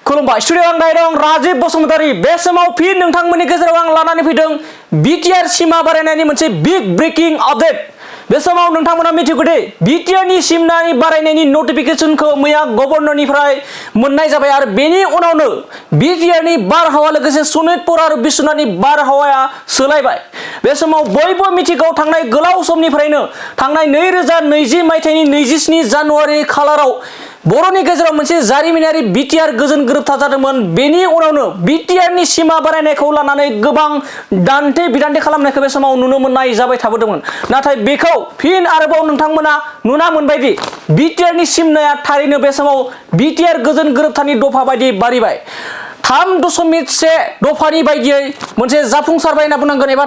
खुलुमबाय स्टुडिअ आं दायरं राजिब बसुमतारी बे समाव फिन नोंथांमोननि गेजेराव आं लानानै फैदों बिटिआर सिमा बारायनायनि मोनसे बिग ब्रेकिं आपडेट। बे समाव नोंथांमोना मिथिगौ दे बिटिआरनि सिमानि बारायनायनि नटिफिकेशनखौ मैया गभर्नरनिफ्राय मोननाय जाबाय आरो बेनि उनावनो बिटिआरनि बारहावा लोगोसे सनितपुर आरो बिश्वनाथनि बारहावाया सोलायबाय। बे समाव बयबो मिथिगौ थांनाय गोलाव समनिफ्रायनो थांनाय 2020 मायथाइनि 27 जानुवारि खालाराव बर'नि गेजेराव मोनसे जारिमिनारि बिटिआर गोजोन गोरोबथा जादोंमोन। बेनि उनावनो बिटिआरनि सिमा बारायनायखौ लानानै गोबां दान्थे बिदान्थे खालामनायखौ बे समाव नुनो मोननाय जाबाय थाबोदोंमोन। नाथाय बेखौ फिन आरोबाव नोंथांमोना नुना मोनबायदि बिटिआरनि सिमनाया थारैनो बे समाव बिटिआर गोजोन गोरोबथानि दफा बायदि बारिबाय। 3.1 दफानि बायदियै मोनसे जाफुंसारबाय होनना बुंनांगोन एबा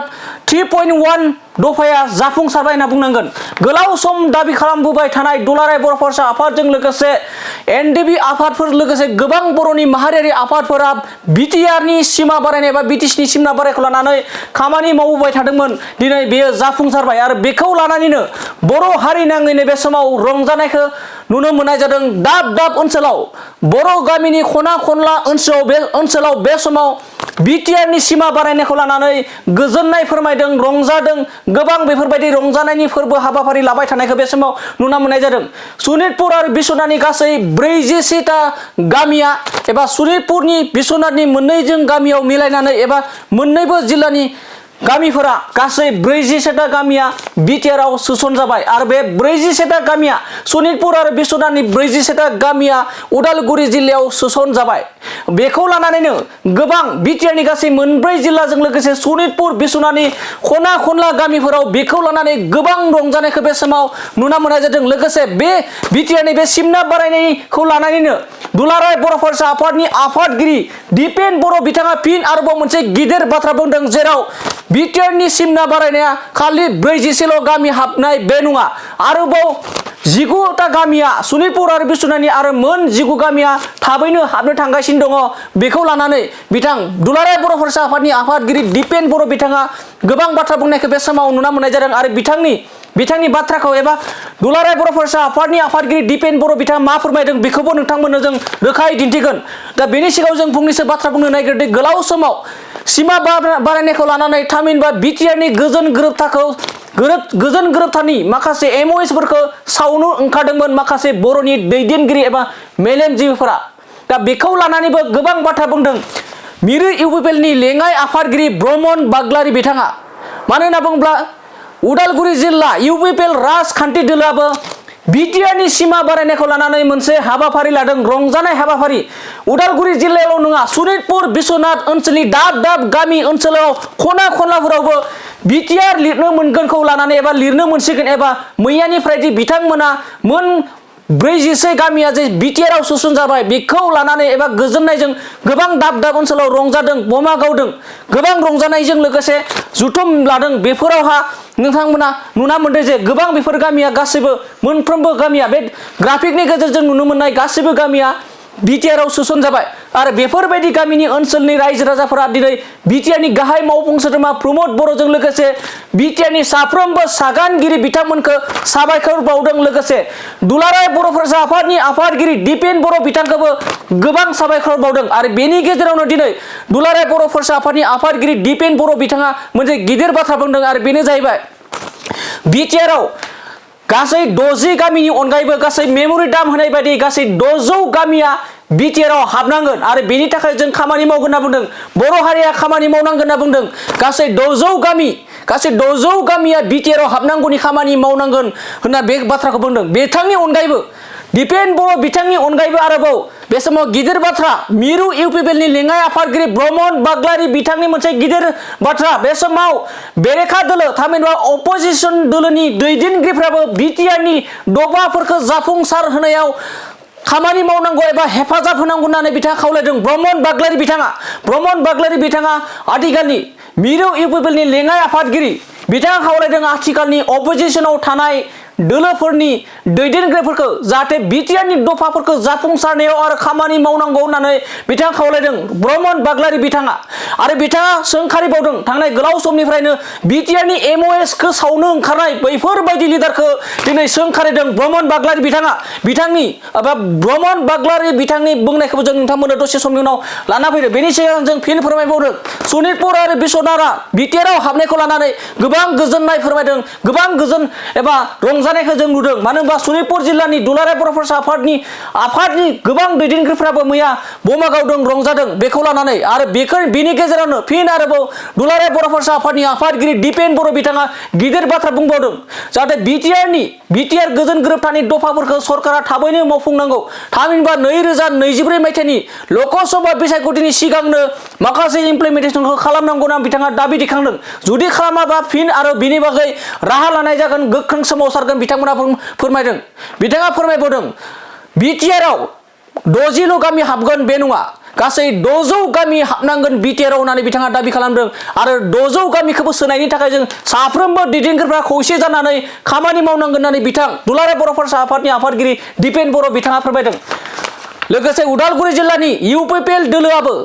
3.1 दफाया जाफुंसारबाय होनना बुंनांगोन। गोलाव सम दाबि खालामबोबाय थानाय दुलाराय बर' फरायसा आफादजों लोगोसे एनडिबि आफादफोर लोगोसे गोबां बर'नि माहारियारि आफादफोरा बिटिआरनि सिमा बारायनाय एबा बिटिसिनि सिमा बारायखौ लानानै खामानि मावबोबाय थादोंमोन। दिनै बेयो जाफुंसारबाय आरो बेखौ लानानैनो बर' हारि नाङैनो बे समाव रंजानायखौ नुनो मोननाय जादों। दाब दाब ओनसोलाव बर' गामिनि खना खनला ओनसोलाव बे समाव बिटिआरनि सिमा बारायनायखौ लानानै गोजोननाय फोरमायदों, रंजादों। गोबां बेफोरबायदि रंजानायनि फोरबो हाबाफारि लाबाय थानायखौ बे समाव नुना मोननाय जादों। सनितपुर आरो बिश्वनाथनि गासै 46टा गामिया एबा सनितपुरनि बिश्वनाथनि मोननैजों गामियाव मिलायनानै एबा मोननैबो जिल्लानि गामिफोरा गासै 46टा गामिया बिटिआरआव सोसनजाबाय आरो बे 46टा गामिया सनितपुर आरो बिश्वनाथनि 46टा गामिया उदालगुरि जिल्लायाव सोसनजाबाय। बेखौ लानानैनो गोबां बिटिआरनि गासै 4 जिल्लाजों लोगोसे सनितपुर बिश्वनाथनि खना खनला गामिफोराव बेखौ लानानै गोबां रंजानायखौ बे समाव नुना मोननाय जादों। लोगोसे बे बिटिआरनि बे सिमना बारायनायखौ लानानैनो दुलाराय बर' फरायसा आफादनि आफादगिरि दिपेन बर' बिथाङा फिन आरोबाव मोनसे गिदिर बाथ्रा बुंदों, जेराव बिटिआरनि सिमना बारायनाया खालि 46ल' गामि हाबनाय बे नङा, आरोबाव 19टा गामिया सनितपुर आरो बिश्वनाथनि आरो मोन 19 गामिया थाबैनो हाबनो थांगासिनो दङ। बेखौ लानानै बिथां दुलाराय बर' फरायसा आफादनि आफादगिरि दिपेन बर' बिथाङा गोबां बाथ्रा बुंनायखौ बे समाव नुना मोननाय जादों आरो बिथांनि बाथ्राखौ एबा दुलाराय बर' फरायसा आफादनि आफादगिरि दिपेन बर' बिथाङा मा फोरमायदों बेखौबो नोंथांमोननो जों रोखायै दिन्थिगोन। दा बेनि सिगाङाव जों फंनैसो बाथ्रा बुंनो नागिरदों। गोलाव समाव सिमा बारायनायखौ लानानै थामहिनबा बिटिआरनि गोजोन गोरोबथानि माखासे एमअएसफोरखौ सावनो ओंखारदोंमोन माखासे बर'नि दैदेनगिरि एबा मेलेमजिबिफोरा। दा बेखौ लानानैबो गोबां बाथ्रा बुंदों मिरु इउपिपिएलनि लेङाइ आफादगिरि ब्रह्मन बाग्लारि बिथाङा। मानो होनना बुङोब्ला उदालगुरि जिल्ला इउपिपिएल राजखान्थि दोलोआबो बिटिआरनि सिमा बारायनायखौ लानानै मोनसे हाबाफारि लादों, रंजानाय हाबाफारि। उदालगुरि जिल्लायावल' नङा, सनितपुर बिश्वनाथ ओनसोलनि दाब दाब गामि ओनसोलाव खना खनलाफोरावबो बिटिआर लिरनो मोनगोनखौ लानानै एबा लिरनो मोनसिगोन एबा मैयानिफ्राय बिथांमोना मोन 46 गामिया जे बिटिआरआव सोसन जाबाय बेखौ लानानै एबा गोजोननायजों गोबां दाब दाब ओनसोलाव रंजादों, बमा गावदों, गोबां रंजानायजों लोगोसे जुथुम लादों। बेफोरावहा नोंथांमोना नुना मोनदों जे गोबां बेफोर गामिया गासैबो मोनफ्रोमबो गामिया बे ग्राफिकनि गेजेरजों नुनो मोननाय गासैबो गामिया बिटिआरआव सोसन जाबाय आरो बेफोरबायदि गामिनि ओनसोलनि रायजो राजाफोरा दिनै बिटिआरनि गाहाय मावफुं सोद्रोमा प्रमद बर'जों लोगोसे बिटिआरनि साफ्रोमबो सागानगिरि बिथांमोनखौ साबायखर बावदों। लोगोसे दुलाराय बर' फरायसा आफादनि आफादगिरि दिपेन बर' बिथांखौबो गोबां साबायखर बावदों आरो बेनि गेजेरावनो दिनै दुलाराय बर' फरायसा आफादनि आफादगिरि दिपेन बर' बिथाङा मोनसे गिदिर बाथ्रा बुंदों आरो बेनो जाहैबाय बिटिआरआव गासै 60 गामिनि अनगायैबो गासै मेम'रि दाम होनाय बायदि गासै 600 गामिया बिटिआरआव हाबनांगोन आरो बेनि थाखाय जों खामानि मावगोन होनना बुंदों। बर' हारिया खामानि मावनांगोन होनना बुंदों। गासै 600 गामिया बिटिआरआव हाबनांगौनि खामानि मावनांगोन होनना बे बाथ्राखौ बुंदों। बिथांनि अनगायैबो दिपेन बर' बिथांनि अनगायैबो आरोबाव बे समाव गिदिर बाथ्रा मिरु इउपिपिएलनि लेङाइ आफादगिरि ब्रह्मन बाग्लारि बिथांनि मोनसे गिदिर बाथ्रा। बे समाव बेरेखा दोलो थामहिनबा अपोजिसन दोलोनि दैदेनगिरिफ्राबो बिटिआरनि दफाफोरखौ जाफुंसार होनायाव खामानि मावनांगौ एबा हेफाजाब होनांगौ होननानै बिथाङा खावलायदों। ब्रह्मन बाग्लारि बिथाङा आथिखालनि मिरु इउपिपिएलनि लेङाइ आफादगिरि बिथाङा खावलायदों आथिखालनि अपोजिसनाव थानाय दोलोफोरनि दैदेनगिरिफोरखौ जाहाथे बिटिआरनि दफाफोरखौ जाफुंसारनायाव आरो खामानि मावनांगौ होननानै बिथाङा खावलायदों ब्रह्मन बाग्लारि बिथाङा आरो बिथाङा सोंखारिबावदों थांनाय गोलाव समनिफ्रायनो बिटिआरनि एमअएसखौ सावनो ओंखारनाय बैफोरबायदि लिडारखौ दिनै सोंखारिदों ब्रह्मन बाग्लारि बिथाङा बिथांनि एबा ब्रह्मन बाग्लारि बिथांनि बुंनायखौबो जों नोंथांमोननो दसे समनि उनाव लाना फैदों बेनि सिगां जों फिन फोरमायबावदों सनितपुर आरो बिश्वनाथआ बिटिआरआव हाबनायखौ लानानै गोबां गोजोननाय फोरमायदों गोबां गोजोन एबा रंजानायखौ जों नुदों मानो होनबा सनितपुर जिल्लानि दुलाराय बर' फरायसा आफादनि गोबां दैदेनगिरिफोराबो मैया बमा गावदों रंजादों बेखौ लानानै आरो बेनि गेजेरावनो फिन आरोबाव दुलाराय बर' फरायसा आफादनि आफादगिरि दिपेन बर' बिथाङा गिदिर बाथ्रा बुंबावदों जाहाथे बिटिआर गोजोन गोरोबथानि दफाफोरखौ सरकारा थाबैनो मावफुंनांगौ थामहिनबा 2024 मायथाइनि लकसभा बिसायख'थिनि सिगांनो माखासे इमप्लिमेन्टेसनखौ खालामनांगौ होनना बिथाङा दाबि दैखांदों जुदि खालामाबा फिन आरो बिनि बागै राहा लानाय जागोन गोख्रों सोमावसारगोन बिथांमोना फोरमायदों बिथाङा फोरमायबावदों बिटिआरआव 60ल' गामि हाबगोन बे नङा गासै 600 गामि हाबनांगोन बिटिआरआव होननानै बिथाङा दाबि खालामदों आरो 600 गामिखौबो सोनायनि थाखाय जों साफ्रोमबो दैदेनगिरिफ्रा खौसे जानानै खामानि मावनांगोन होननानै बिथां दुलाराय बर' फरायसा आफादनि आफादगिरि दिपेन बर' बिथाङा फोरमायदों लोगोसे उदालगुरि जिल्लानि इउपिपिएल दोलोआबो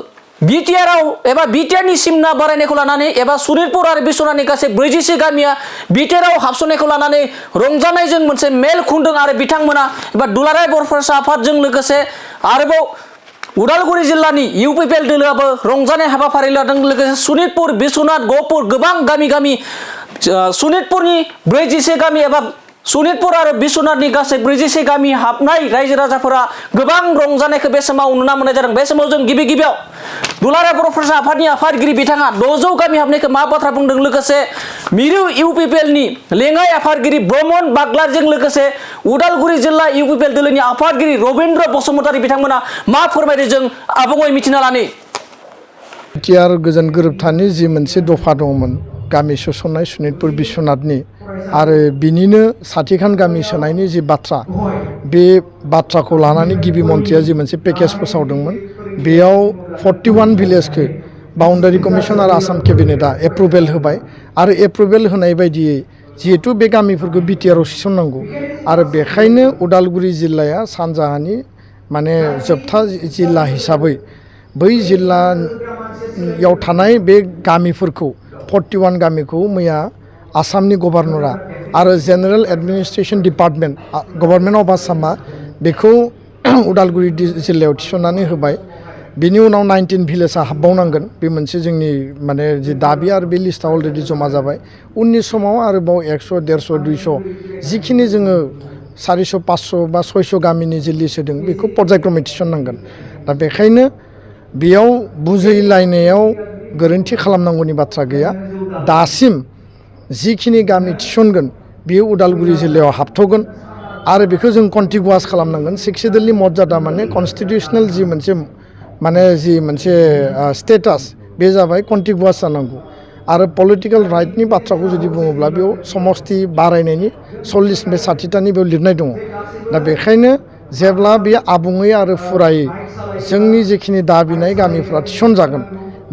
बिटिआरआव एबा बिटिआरनि सिमना बारायनायखौ लानानै एबा सनितपुर आरो बिश्वनाथनि गासै 44 गामिया बिटिआरआव हाबसननायखौ लानानै रंजानायजों मोनसे मेल खुंदों आरो बिथांमोना एबा दुलाराय बर' फरायसा आफादजों लोगोसे आरोबाव उदालगुरि जिल्लानि इउपिपिएल दोलोआबो रंजानाय हाबाफारि लादों लोगोसे सनितपुर बिश्वनाथ गहपुर गोबां गामि सनितपुरनि 44 गामि एबा सनितपुर आरो बिश्वनाथनि गासै 44 गामि हाबनाय रायजो राजाफोरा गोबां रंजानायखौ बे समाव नुना मोननाय जादों बे समाव जों गिबियाव दुलाराय बर' फरायसा आफादनि आफादगिरि बिथाङा 600 गामि हाबनायखौ मा बाथ्रा बुंदों लोगोसे मिरु इउपिपिएलनि लेङाइ आफादगिरि ब्रह्मन बाग्लारिजों लोगोसे उदालगुरि जिल्ला इउपिपिएल दोलोनि आफादगिरि रबीन्द्र बसुमतारी बिथांमोना मा फोरमायदों जों आबुङै मिथिना लानि बिटिआर गोजोन गोरोबथानि जि मोनसे दफा दंमोन गामि सोसननाय सनितपुर बिश्वनाथनि आरो बिनिनो साथिखान गामि सोनायनि जि बाथ्रा बे बाथ्राखौ लानानै गिबि मन्थ्रिया जि मोनसे पेकेज फोसावदोंमोन बेयाव 41 भिलेजखौ बाउन्डारि कमिसन आरो आसाम केबिनेटआ एप्रुभेल होबाय आरो एप्रुभेल होनाय बायदियै जिहेतु बे गामिफोरखौ बिटिआरआव थिसननांगौ आरो बेखायनो उदालगुरि जिल्लाया सानजाहानि माने जोबथा जिल्ला हिसाबै बै जिल्लायाव थानाय बे गामिफोरखौ 41 गामिखौ मैया आसामनि गभर्नरा आरो general administration department government of आसामा बेखौ उदालगुरि जिल्लायाव थिसननानै होबाय बिनि उनाव 19 भिलेजआ हाबबावनांगोन बे मोनसे जोंनि माने जि दाबि आरो बे लिस्टआ अलरेडि जमा जाबाय उननि समाव आरोबाव 100 150 200 जिखिनि जोङो 400 500 बा 600 गामिनि जि लिस्ट होदों बेखौ पर्यायक्रमै थिसननांगोन दा बेखायनो बेयाव बुजिलायनायाव गोरोन्थि खालामनांगौनि बाथ्रा गैया दासिम जिखिनि गामि थिसनगोन बेयो उदालगुरि जिल्लायाव हाबथ'गोन आरो बेखौ जों कन्टिगुवास खालामनांगोन सिक्सिडलि मर्यादा माने कन्स्टिटिउसनेल जि मोनसे स्टेटास बे जाबाय कन्टिगुवास जानांगौ आरो पलिटिकेल राइटनि बाथ्राखौ जुदि बुङोब्ला बेयाव समस्ति बारायनायनि 40 बे 60तानि बेयाव लिरनाय दङ दा बेखायनो जेब्ला बे आबुङै आरो फुरायै जोंनि जिखिनि दाबिनाय गामिफ्रा थिसनजागोन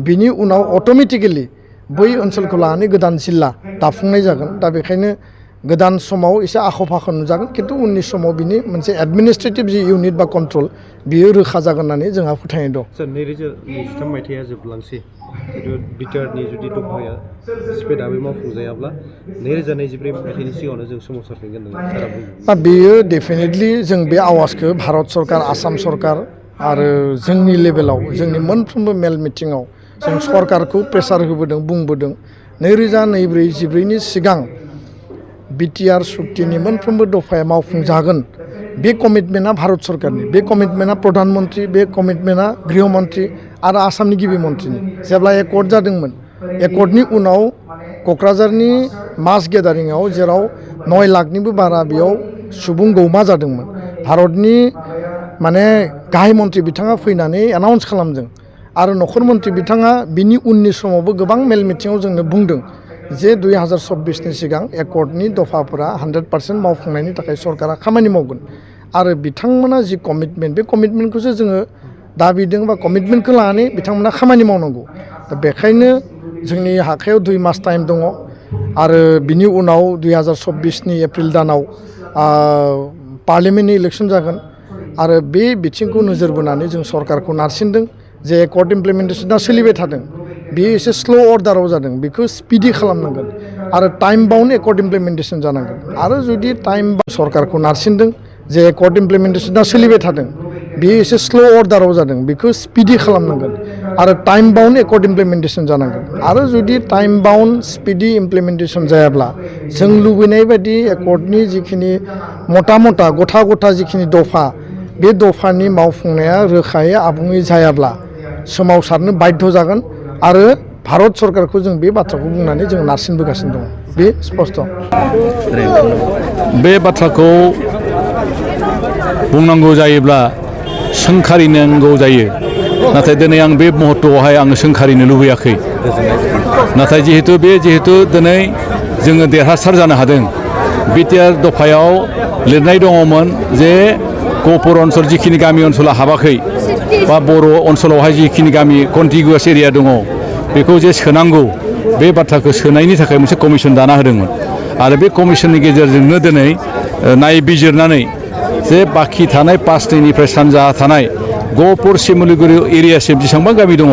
बिनि उनाव अट'मेटिकेलि बै ओनसोलखौ लानानै गोदान जिल्ला दाफुंनाय जागोन दा बेखायनो गोदान समाव एसे आख' फाख' नुजागोन खिन्थु उननि समाव बिनि मोनसे एडमिनिस्ट्रेटिभ जि इउनिट बा कन्ट्रल बियो रोखा जागोन होननानै जोंहा फोथायनाय दं। 2023 मायथाइया जोबलांसै खिन्थु बिटिआरनि जुदि दफाया स्पेडआबो मावफुंजायाब्ला 2024 मायथाइनि सिगाङावनो जों सोमावसारफिनगोन होननानै सारा बुंदों। बेयो डेफिनेटलि जों बे आवाजखौ भारत सरकार आसाम सरकार आरो जोंनि लेभेलाव जोंनि मोनफ्रोमबो मेल मिटिङाव जों सरकारखौ प्रेसार होबोदों बुंबोदों 2024 सिगां बिटिआर सुक्तिनि मोनफ्रोमबो दफाया मावफुंजागोन बे कमिटमेन्टआ भारत सरकारनि बे कमिटमेन्टआ प्रधान मन्त्रि बे कमिटमेन्टआ गृह मन्त्रि आरो आसामनि गिबि मन्त्रिनि जेब्ला एकर्ड जादोंमोन एकर्डनि उनाव क'क्राझारनि मास गेदारिंआव जेराव 9 लाखनिबो बारा बेयाव सुबुं गौमा जादोंमोन भारतनि माने गाहाय मन्त्रि बिथाङा फैनानै एनाउन्स खालामदों आरो नखर मन्त्रि बिथाङा बिनि उननि समावबो गोबां मेल मिटिङाव जोंनो बुंदों जे 2024 सिगां एकर्डनि दफाफोरा 100% मावफुंनायनि थाखाय सरकारा खामानि मावगोन आरो बिथांमोना जि कमिटमेन्ट बे कमिटमेन्टखौसो जोङो दाबिदों बा कमिटमेन्टखौ लानानै बिथांमोना खामानि मावनांगौ दा बेखायनो जोंनि आखायाव 2 मास टाइम दङ आरो बिनि उनाव 2024नि एप्रिल दानाव पार्लियामेन्टनि इलेक्सन जागोन आरो बे बिथिंखौ नोजोर बोनानै जों सरकारखौ नारसिनदों जे कर्ट इमप्लिमेन्टेसना सोलिबाय थादों बेयो एसे स्ल' अर्डाराव जादों बेखौ स्पिडि खालामनांगोन आरो टाइम बाउन्ड कर्ट इमप्लिमेन्टेसन जानांगोन आरो जुदि टाइम सरकारखौ नारसिनदों जे कर्ट इमप्लिमेन्टेसना सोलिबाय थादों बेयो एसे स्ल' अर्डाराव जादों बेखौ स्पिडि खालामनांगोन आरो टाइम बाउन्ड कर्ट इमप्लिमेन्टेसन जानांगोन आरो जुदि टाइम बाउन्ड स्पिडि इमप्लिमेन्टेसन जायाब्ला जों लुबैनाय बायदि कर्टनि जिखिनि गथा गथा जिखिनि दफा बे दफानि मावफुंनाया रोखायै आबुङै जायाब्ला सोमावसारनो बाध्य जागोन आरो भारत सरकारखौ जों बे बाथ्राखौ बुंनानै जों नारसिनबोगासिनो दङ बे स्पष्ट बे बाथ्राखौ बुंनांगौ जायोब्ला सोंखारिनांगौ जायो नाथाय दिनै आं बे महत्तआवहाय आङो सोंखारिनो लुबैयाखै नाथाय जिहेतु दिनै जोङो देरहासार जानो हादों बिटिआर दफायाव लिरनाय दङमोन जे गहपुर ओनसोल जिखिनि गामि ओनसोला हाबाखै बा बर' ओनसोलावहाय जिखिनि गामि कन्टिगुवास एरिया दङ बेखौ जे सोनांगौ बे बाथ्राखौ सोनायनि थाखाय मोनसे कमिसन दाना होदोंमोन आरो बे कमिसननि गेजेरजोंनो दिनै नायबिजिरनानै जे बाखि थानाय पासनिफ्राय सानजाहा थानाय गहपुर सिमुलिगुरि एरियासिम जेसेबां गामि दङ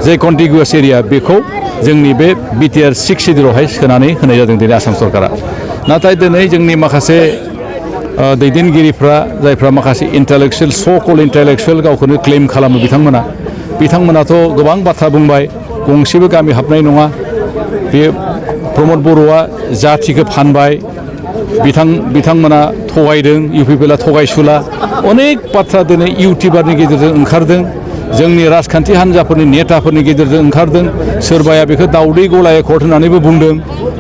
जे कन्टिगुवास एरिया बेखौ जोंनि बे बिटिआर 6 सिडिउलावहाय सोनानै होनाय जादों दिनै आसाम सरकारा नाथाय दिनै जोंनि माखासे दैदेनगिरिफ्रा जायफ्रा माखासे इन्टेलेक्सुवेल सकल इन्टेलेक्सुवेल गावखौनो क्लेम खालामो बिथांमोनाथ' गोबां बाथ्रा बुंबाय गंसेबो गामि हाबनाय नङा बे प्रमद बर'आ जाथिखौ फानबाय बिथांमोना थगायदों इउपिपिएलआ थगायसुला अनेक बाथ्रा दिनै इउटिउबारनि गेजेरजों ओंखारदों जोंनि राजखान्थि हान्जाफोरनि नेताफोरनि गेजेरजों ओंखारदों सोरबाया बेखौ दाउदै गलाय कर्ट होननानैबो बुंदों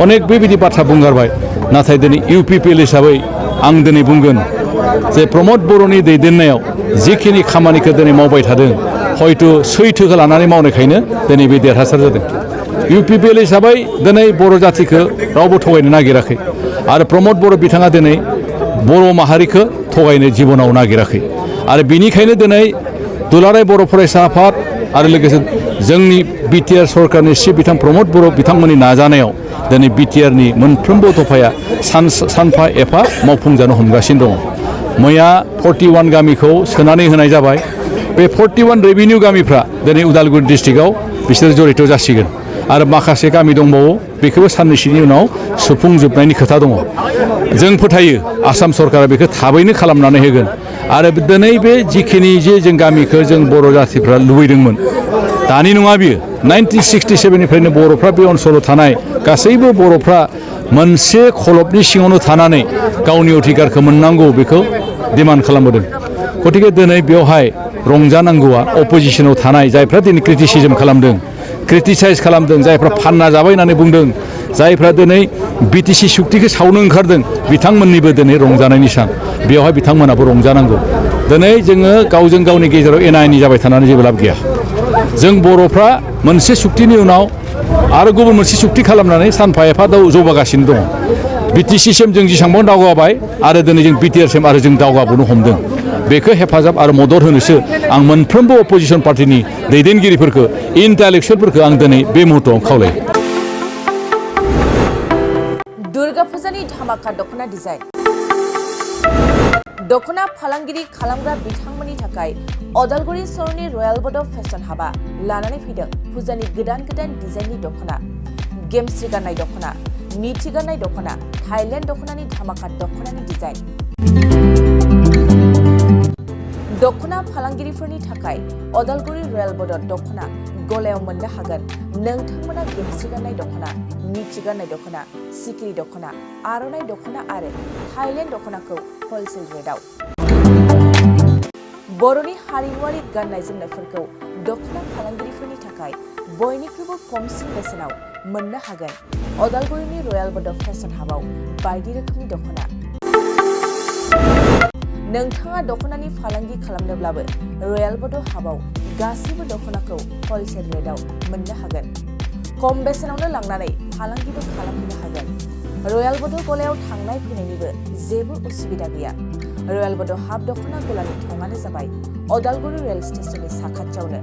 अनेक बेबायदि बाथ्रा बुंगारबाय नाथाय दिनै इउपिपिएल हिसाबै आं दिनै बुंगोन जे प्रमद बर'नि दैदेननायाव जिखिनि खामानिखौ दिनै मावबाय थादों हयथ' सैथोखौ लानानै मावनायखायनो दिनै बे देरहासार जादों इउपिपिएल हिसाबै दिनै बर' जाथिखौ रावबो थगायनो नागिराखै आरो प्रमद बर' बिथाङा दिनै बर' माहारिखौ थगायनो जिबनाव नागिराखै आरो बिनिखायनो दिनै दुलाराय बर' फरायसा आफाद आरो लोगोसे जोंनि बिटिआर सरकारनि चिफ बिथां प्रमद बर' बिथांमोननि नाजानायाव दिनै बिटिआरनि मोनफ्रोमबो दफाया सानफा एफा मावफुंजानो हमगासिनो दङ मैया 41 गामिखौ सोनानै होनाय जाबाय बे 41 रेभिनिउ गामिफ्रा दिनै उदालगुरि डिस्ट्रिक्टआव बिसोर जड़ित जासिगोन आरो माखासे गामि दंबावो बेखौबो साननैसोनि उनाव सुफुंजोबनायनि खोथा दङ जों फोथायो आसाम सरकारा बेखौ थाबैनो खालामनानै होगोन आरो दिनै बे जिखिनि जों गामिखौ जों बर' जाथिफ्रा लुबैदोंमोन दानि नङा बियो 1967निफ्रायनो बर'फ्रा बे ओनसोलाव थानाय गासैबो बर'फ्रा मोनसे खलबनि सिङावनो थानानै गावनि अधिकारखौ मोननांगौ बेखौ डिमान्ड खालामबोदों गतिके दिनै बेवहाय रंजानांगौआ अपोजिशनाव थानाय जायफ्रा दिनै क्रिटिसाइज खालामदों जायफ्रा फानना जाबाय होननानै बुंदों जायफ्रा दिनै बिटिसि सुक्तिखौ सावनो ओंखारदों बिथांमोननिबो दिनै रंजानायनि सान बेवहाय बिथांमोनाबो रंजानांगौ दिनै जोङो गावजों गावनि गेजेराव एना एनि जाबाय थानानै जेबो लाब गैया जों बर'फ्रा मोनसे सुक्तिनि उनाव आरो गुबुन मोनसे सुक्ति खालामनानै सानफा एफा जौगागासिनो दङ बिटिसिसिम जों जेसेबां दावगाबाय आरो दिनै जों बिटिआरसिम आरो जों दावगाबोनो हमदों बेखौ हेफाजाब आरो मदद होनोसो आं मोनफ्रोमबो अपोजिशन पार्टिनि दैदेनगिरिफोरखौ इन्टेलेक्सुवेलफोरखौ आं दिनै बे मुहूर्तआव खावलायो दुर्गा फुजानि धामाका दखना डिजाइन दखना फालांगिरि खालामग्रा बिथांमोननि थाखाय अदालगुरि सहरनि रयेल बड' फेशन हाबा लानानै फैदों फुजानि गोदान डिजाइननि दखना गेमस्रि गाननाय दखना मिथि गाननाय दखना थाइलेण्ड दखनानि धामाका दखनानि डिजाइन दखना फालांगिरिफोरनि थाखाय अदालगुरि रयेल बड' दखना गलायाव मोननो हागोन नोंथांमोना गेमस्रि गाननाय दखना मिथि गाननाय दखना सिकिरि दखना आर'नाइ दखना आरो थाइलेण्ड दखनाखौ हलसेल रेटआव बर'नि हारिमुआरि गाननाय जोमनायफोरखौ दखना फालांगिरिफोरनि थाखाय बयनिख्रुइबो खमसिन बेसेनाव मोननो हागोन अदालगुरिनि रयेल बड' फेशन हाबाव बायदि रोखोमनि दखना नोंथाङा दखनानि फालांगि खालामनोब्लाबो रयेल बड' हाबाव गासैबो दखनाखौ हलसेल रेटआव मोननो हागोन खम बेसेनावनो लांनानै फालांगिबो खालामनो हागोन रयेल बड' गलायाव थांनाय फैनायनिबो जेबो उसुबिदा गैया रयेल बड' हाब दखना गलानि थंआनो जाबाय अदालगुरि रेल स्टेशननि साखाथियावनो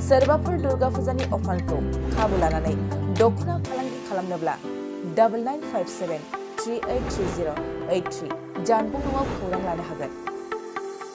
सोरबाफोर दुर्गा फुजानि अफारखौ खाबु लानानै दखना फालांगि खालामनोब्ला 9957 383083 जानबुं नङाव खौरां लानो हागोन।